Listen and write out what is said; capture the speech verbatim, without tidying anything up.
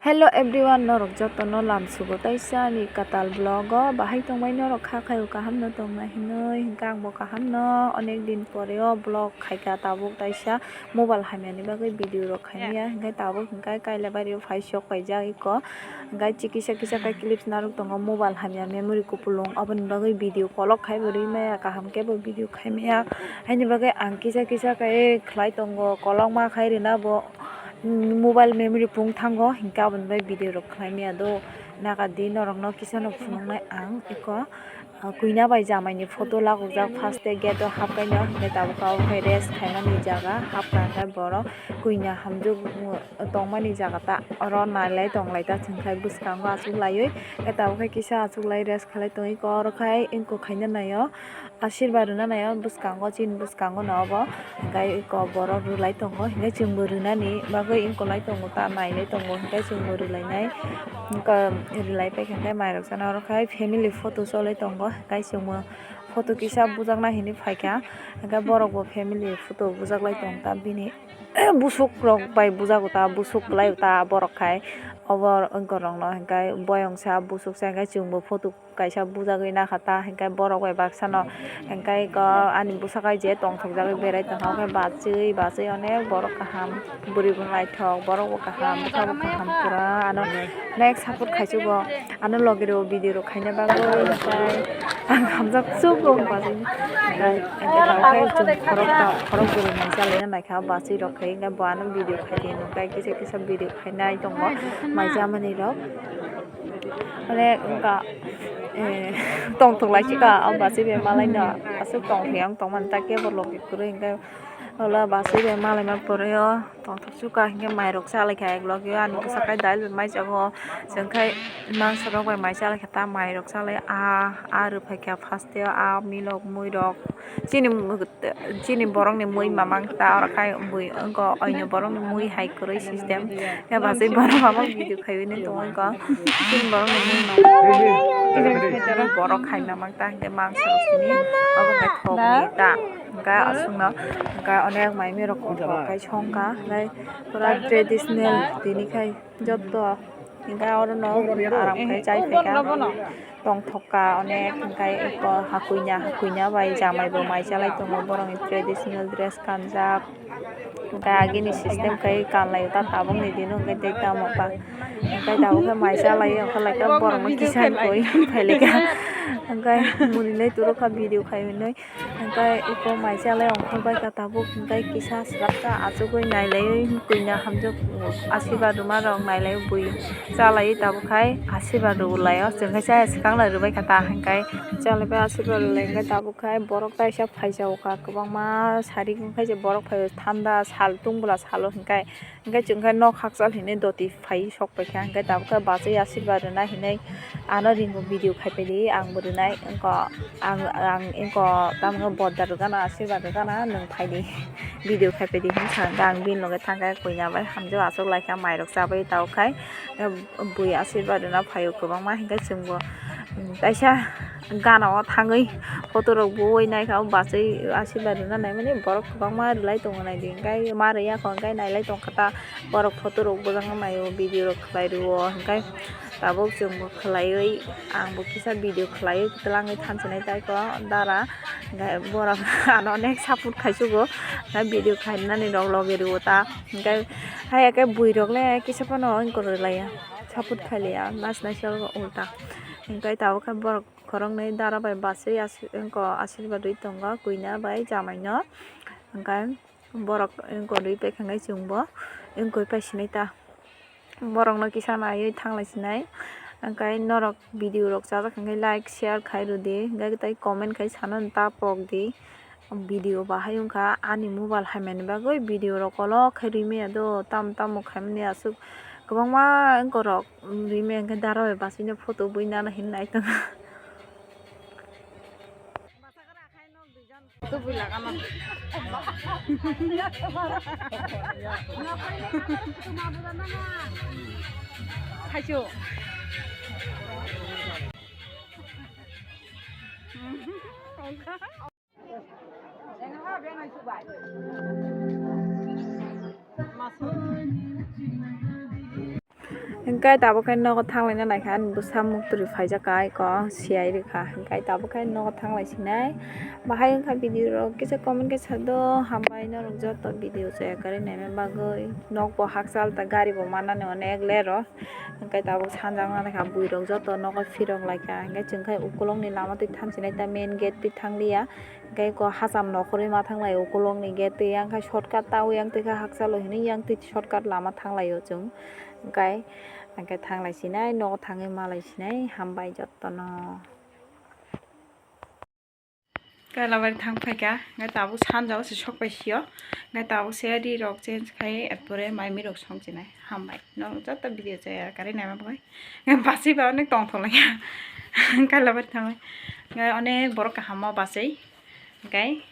Hello everyone, norok jotono lamsugo taisa ani katal vlog o. Bahai tongbai norok kha khaio, kaham no tongna hinwi? Hinkhe ang bo kaham no, onek din pore o vlog khaika, tabuk taisa mobile hamya ni bagwi video rok khaimaya, hinkhe tabuk hinkhe Kailaibari o phai sok paijak eko, hinkhe kisa kisa khe clips narwk tongo, mobile hamya memory kupulung, oboni bagwi video kolok khai bo rwi maya, kaham khe bo video khaimaya, haini bagwi ang kisa kisa khe khlai tongo, kolokma khai rwna bo. Mobile memory pung thango, hinkhe aboni bai video rok khlai maya do. Naga di norok no kisa no phunuknai ang eko, ah, kuina bai jamai ni photo lagojak, first te gate o hapkaino, hinkhe tabuk o khe rest khaimani jaga, hapkha khe borok kuina hamjwk tongmani jaga ta oro nailai tonglai ta, chwngkhai bwskango achuklaiwi, hinkhe tabuk khe kisa achuklai rest khlai tongwi eko, oro khai eko khaina naio. Asirba rwna naio bwskango, chini bwskango no obo, hinkhe eko borok rwlai tongo, hinkhe chwngbo rwnani bagwi wngkolai tongo, ta nailai tongo, hinkhe chwngbo rwlainai, wngkha rwlai paikha, hinkhe mairok sana oro khai family photo cholai tongo, hinkhe chwngbo photo kisa bujakna hinwi phaikha, hinkhe borokbo family photo bujaklai tong ta bini. Busuk rok bai bujago ta, busuk kwlai ta borok khai, obo wngkha rok no hinkhe boyong sa busuk sa, hinkhe chwngbo photo kaisa bujagwi nakha ta, hinkhe borok bai baksa no, hinkhe eko ani bwsakhe je tongthokjagwi berai tongkha, hinkhe bachwi bachwi onek borok kaham, bwrwi bo naithok, borok bo kaham, bwsa bo kaham pura, ano onek support khaichugo, ano logi rok video rok khaina bagwi, hinkhe ang hamjak chugo bachwi, hinkhe tabuk khe chwng khorok ta, khorok bwrwi mungsa laina naikha bachwi rok khai, hinkhe bo ano video khai di, hinkhe kisa kisa video khainai tongo, maijamani rok. Ore wngkha, eh, tongthok lai chika, o bachwi bai malai no aswk tongthok yang tongmani ta kebo logi kwrwi hinkhe, olo bachwi bai malai ma pore o tongthok chuka hinkhe mairok chalai kha ek logi o, ani bwsa khai dal bai mai chago, chwng khai mangsa rok bai mai chalai kha ta mairok chalai a, a rwphai kha first o a milok muirok chini. Chini borokni mui mamang ta oro khai bui wngkha, oino borokni mui hai kwrwi system. Khe bachwi borok mamang video khaiwi nw tongo wngkha. Chini borokni mui mamang borok hai mamang ta hinkhe mangsa rok sini obo hai thokni ta. Hinkhe aswkno hinkhe onek mai mirok kok kok khai songkha, hinkhe pura traditional tini khai. Jotto hinkhe oro no aram khai chai phaikha, tongthokka onek, hinkhe eko hakuina hakuina bai jamai bo mai chalai tongo, borokni traditional dress kanjak, hinkhe agini system khai kanlai ta, tabukni dino hinkhe tei tamo ba, hinkhe tabuk khe mai chalai ongkha lai kha, borokno kisa koi phailaikha, hinkhe muni nai turo kha video khai hinwi. Hinkhe eko mai chalai ongkhorbai kha tabuk, hinkhe kisa swrapsa achugwi nailaiwi kuina hamjwk asirwad rwma rok nailaiwi bui chalaiwi tabuk khai asirwad rwlaio, chwng khe chaya swkang lai rwbai kha ta hinkhe chalaibai asirwad rwlai hinkhe tabuk khai borok kaisa phaijago kha kwbangma sari wngkha je borok phaibai thanda sal tungbola salo hinkhe. Hinkhe chwng khe nok hakchal hinwi doti phai sok paikha, hinkhe tabuk khe bachwi asirwad rwna hinwi ano ringo video khai paidi, ang bo rwnai wngkha, ang, ang wngkha tamokhe borda rwgana asirwad rwgana nwng phaidi video khai paidi hinwi sa, hinkhe ang bini loge thangkhe kuina bai hamjwk achuk laikha, mairok chabai tabuk khai. Bui asirwad rwna phaio kwbangma, hinkhe chwngbo, um, kaisa gana o thangwi photo rok bui naikha, o bachwi asirwad rwna naimani borok kwbangma rwlai tongo naidi, hinkhe ma rwya kho hinkhe nailai tongkha ta, borok photo rok bujak naio, video rok khlai rwo, hinkhe tabuk chwngbo khlaiwi, angbo kisa video khlaiwi twlangwi thansinai tai kho dara, hinkhe borok ano onek support khaichugo, hinkhe video khlainani rok logi rwo ta. Hinkhe hai khe bui rok le kisa phano wngkor rwlaiya, support khailaiya, nasinai se ulta. Hinkhe tabuk khe borok khoroknwi dara bai bachwi asi-, wngkha asirwad rwi tongo kuina bai jamai no. Hinkhe borok wngkha rwi paikha hinkhe chwngbo wngkha paisinai ta. Borok no kisa naiwi thanglai sinai. Hinkhe norok video rok chajak hinkhe like, share khai rwdi. Hinkhe tei comment khai sana ta pokdi. Video bahai wngkha, ani mobile hamya ni bagwi video rok kolok khe rwi maya do, tamo tamo khaimani aswk kwbangma wngkorok rwi maya, hinkhe dara bai bachwi no photo bui nana hinwi nai tongo. Tubui lagama. Thaichu. Hingke tabuk khe nogo thanglaina naikha, ani bwsa muktwi phaijak kha, eko siyai rwkha. Hingke tabuk khe nogo thanglai sinai. Bahai wngkha video rok kisa comment khe sado, hambai norok joto video chaya kwrwi naina bagwi. Nokbo hakchal ta, gari bo mannani onek lero. Hingke tabuk sanjak naikha, buirok joto nogo phirok laikha. Hingke chwng khe ukulukni lama twi thansinai ta, main gate twi thangliya. Hingke eko hacham nokhorwi ma thanglai ukulukni gate twi, yang khe shortcut ta, yang twi khe hakchalo hinwi yang twi shortcut lama thanglaio chwng. Hingke, hingke thanglai sinai, nogo thangwi malai sinai, hambai jotono. Kailabari thang phaikha, hingke tabuk sanjao se sok pai sio, hingke tabuk se ri rok change khai, erpore mai mi rok song chinai, hambai. Norok joto video chaya kwrwi naima bagwi. Hingke bachwi ba onek tongthok lai ya. Kailabari thangwi. Hingke onek borok kaham o bachwi. Hingke